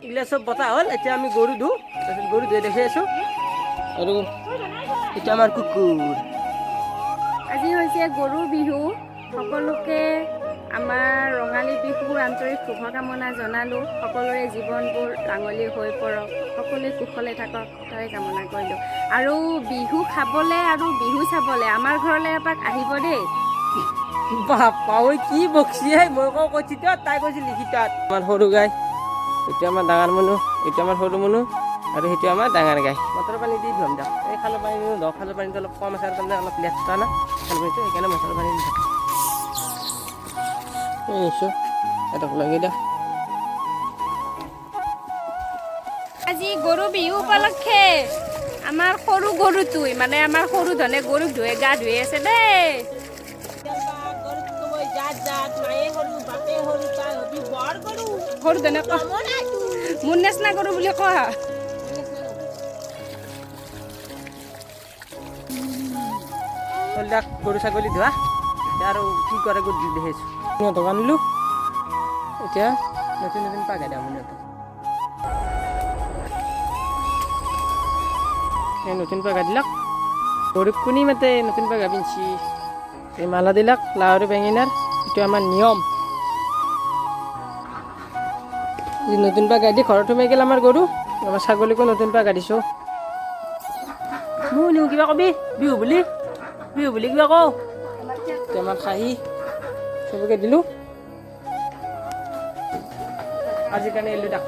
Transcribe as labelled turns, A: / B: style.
A: এইগিলা চব বতা হ'ল। এতিয়া আমি গৰু ধোঁ, তাৰপিছত গৰু ধুই দেখি আছোঁ। আৰু এতিয়া আমাৰ কুকুৰ।
B: আজি হৈছে গৰু বিহু। সকলোকে আমাৰ ৰঙালী বিহুৰ আন্তৰিক শুভকামনা জনালোঁ। সকলোৰে জীৱনবোৰ ৰাঙলী হৈ পৰক, সকলোৱে কুশলে থাকক, তাৰে কামনা কৰিলোঁ। আৰু বিহু খাবলৈ আৰু বিহু চাবলৈ আমাৰ ঘৰলৈ এপাক আহিব দেই।
A: বাপা ঐ, কি বকছি হে! মই কওঁ কৈছি, তাই কৈছিল লিখিতত। আমাৰ সৰু গাই, এইটো আমাৰ ডাঙৰ মানুহ, এইটো আমাৰ সৰু মানুহ আৰু সেইটো আমাৰ ডাঙৰ গাই। মটৰ পানী দি ধুম দিয়ক। এই খালৰ পানী দিওঁ ধৰক। খালৰ পানীটো অলপ কম আছে আৰু তাৰমানে অলপ লেতেৰা না খালৰ পানীটো, সেইকাৰণে মটৰ পানী দি থাকোঁ। এই নিছোঁ এটক লাগি দিয়ক।
B: আজি গৰু বিহু উপলক্ষে আমাৰ সৰু গৰুটোই, মানে আমাৰ সৰু ধনে গৰুক ধুৱে, গা ধুই আছে দেই। সৰু ধনে ক, মোৰ নিচিনা গৰু বুলি কোৱা।
A: হ'ল দিয়ক গৰু ছাগলী ধোৱা। এতিয়া আৰু কি কৰে গধূলি দেখিছোঁ। সিহঁতক আনিলোঁ, এতিয়া নতুন নতুন পাগাই দিওঁ সিহঁতক। এই নতুন পাগা দিলাক। গৰুক কোনি মাতে নতুন পাগা পিন্ধছি। এই মালা দিলাক লাও আৰু বেঙেনাৰ, এইটো আমাৰ নিয়ম। এই নতুন পাগা দি ঘৰত সোমাই গ'ল আমাৰ গৰু। আমাৰ ছাগলীকো নতুন পাগা দিছোঁ। মুনু, কিবা কবি বিহু বুলি? বিহু বুলি কিবা কওঁ? এতিয়া আমাৰ খাহী চবকে দিলোঁ। আজিৰ কাৰণে এৰিলোঁ দাক।